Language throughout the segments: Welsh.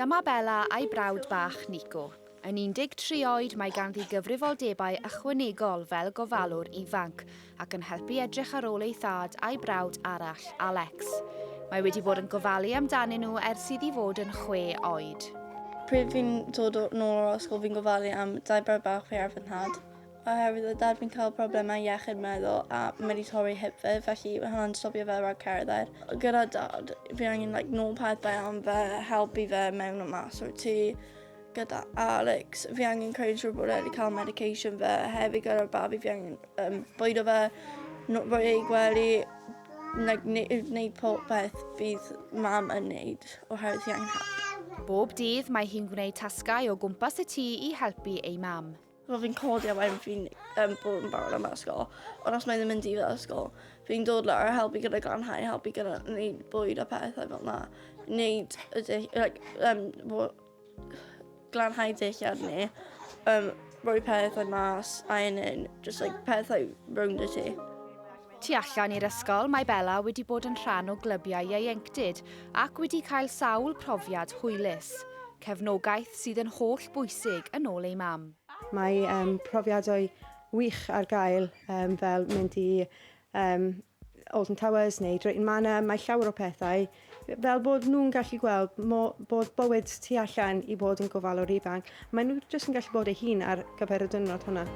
Dyma Bella a'i brawd bach Nico. Yn 13 oed mae ganddi gyfrifoldebau ychwanegol fel gofalwr ifanc ac yn helpu edrych ar ôl ei thad a'i brawd arall, Alex. Mae wedi bod yn gofalu amdanyn nhw ers iddi fod yn chwe oed. Pryd fi'n dod nôl o'r ysgol fi'n gofalu am dau brawd bach fi a fy nhad. Oherwydd oedd dad fi'n cael problemau iechyd meddwl a mae wedi torri hip fe, felly mae hwnna'n stopio fe rhag cerdded. Gyda dad, fi angen like, nôl pethau am fe, helpu fe mewn a mas o'r tŷ. Gyda Alex, fi angen creu siŵr bod e wedi cael medication fe. Hefyd gyda'r babi, fi angen um, bwydo fe, rhoi ei gwely, like, wneud popeth fydd mam yn wneud oherwydd hi angen help. Bob dydd mae hi'n gwneud tasgau o gwmpas y tŷ i helpu ei mam. Wel, fi'n codi a wedyn fi'n um, bod yn barod am ysgol. Ond os mae ddim yn dydd ysgol, fi'n dod lawr a helpu gyda glanhau, helpu gyda wneud bwyd a pethau fel yna. Wneud y dill, like, um, glanhau dillad ni, um, rhoi pethau mas, ironing, just like pethau rownd y tŷ. Tu allan i'r ysgol, mae Bella wedi bod yn rhan o glybiau ieuenctid ac wedi cael sawl profiad hwylus. Cefnogaeth sydd yn holl bwysig yn ôl ei mam. Mae um, profiadau wych ar gael um, fel mynd i um, Alton Towers neu Drayton Manor, mae llawer o pethau fel bod nhw'n gallu gweld mo, bod bywyd tu allan i bod yn gofalwr ifanc. Maen nhw jyst yn gallu bod eu hun ar gyfer y diwrnod hwnna.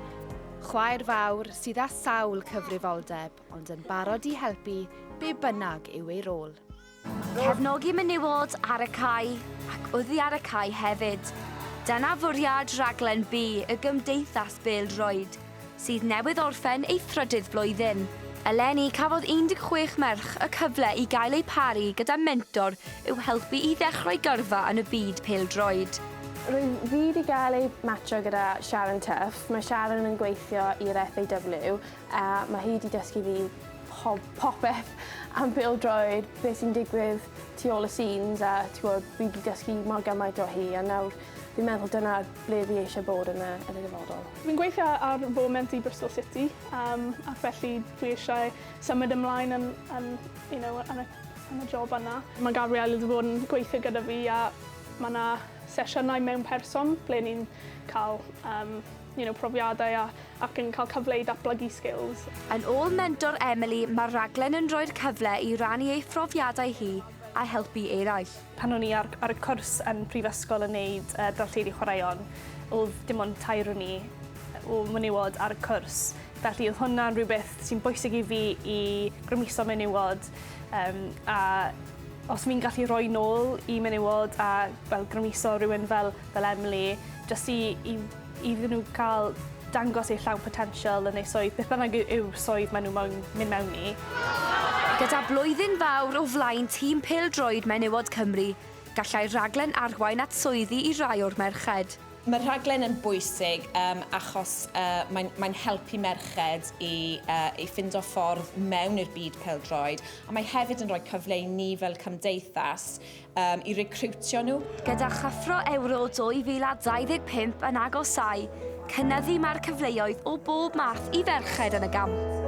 Chwaer fawr sydd â sawl cyfrifoldeb, ond yn barod i helpu be bynnag yw ei rôl. Cefnogi menywod ar y cae ac oddi ar y cae hefyd. Dyna fwriad rhaglen B y Gymdeithas Bêl-droed, sydd newydd orffen ei thrydydd flwyddyn. Eleni, cafodd 16 merch y cyfle i gael eu paru gyda mentor i'w helpu i ddechrau gyrfa yn y byd pêl-droed. Rwyf fi wedi gael ei matcho gyda Sharon Tuff. Mae Sharon yn gweithio i'r FAW a mae hi wedi dysgu fi pob, popeth am pêl-droed, beth sy'n digwydd tu ôl y scenes a ti'n gwybod, fi wedi dysgu mor gymaint o hi a nawr fi'n meddwl dyna ble fi eisiau bod yn y, yn y dyfodol. Fi'n gweithio ar foment i Bristol City um, ac felly dwi eisiau symud ymlaen yn, yn, you know, yn, y, yn y job yna. Mae Gabriel wedi bod yn gweithio gyda fi a mae yna sesiynau mewn person ble ni'n cael um, you know, profiadau a, ac yn cael cyfle i datblygu skills. Yn ôl mentor Emily, mae'r rhaglen yn rhoi'r cyfle i rannu ei phrofiadau hi a helpu eraill. Pan o'n i ar, ar y cwrs yn prifysgol yn neud uh, darlledu chwaraeon, oedd dim ond tair o'n i o menywod ar y cwrs. Felly oedd hwnna'n rhywbeth sy'n bwysig i fi i grymuso menywod um, a os fi'n gallu rhoi nôl i menywod a fel grymuso rhywun fel, fel Emily, jyst i, i iddyn nhw cael dangos eu llawn potensial yn eu swydd, beth bynnag yw'r swydd maen nhw moyn mynd mewn i. Gyda blwyddyn fawr o flaen tîm pêl-droed menywod Cymru, gallai'r rhaglen arwain at swyddi i rai o'r merched. Mae'r rhaglen yn bwysig um, achos uh, mae'n mae helpu merched i, uh, i ffindo ffordd mewn i'r byd pêl-droed, a mae hefyd yn rhoi cyfle i ni fel cymdeithas um, i recriwtio nhw. Gyda chyffro Ewro 2025 yn agosáu, cynyddu mae'r cyfleoedd o bob math i ferched yn y gamp.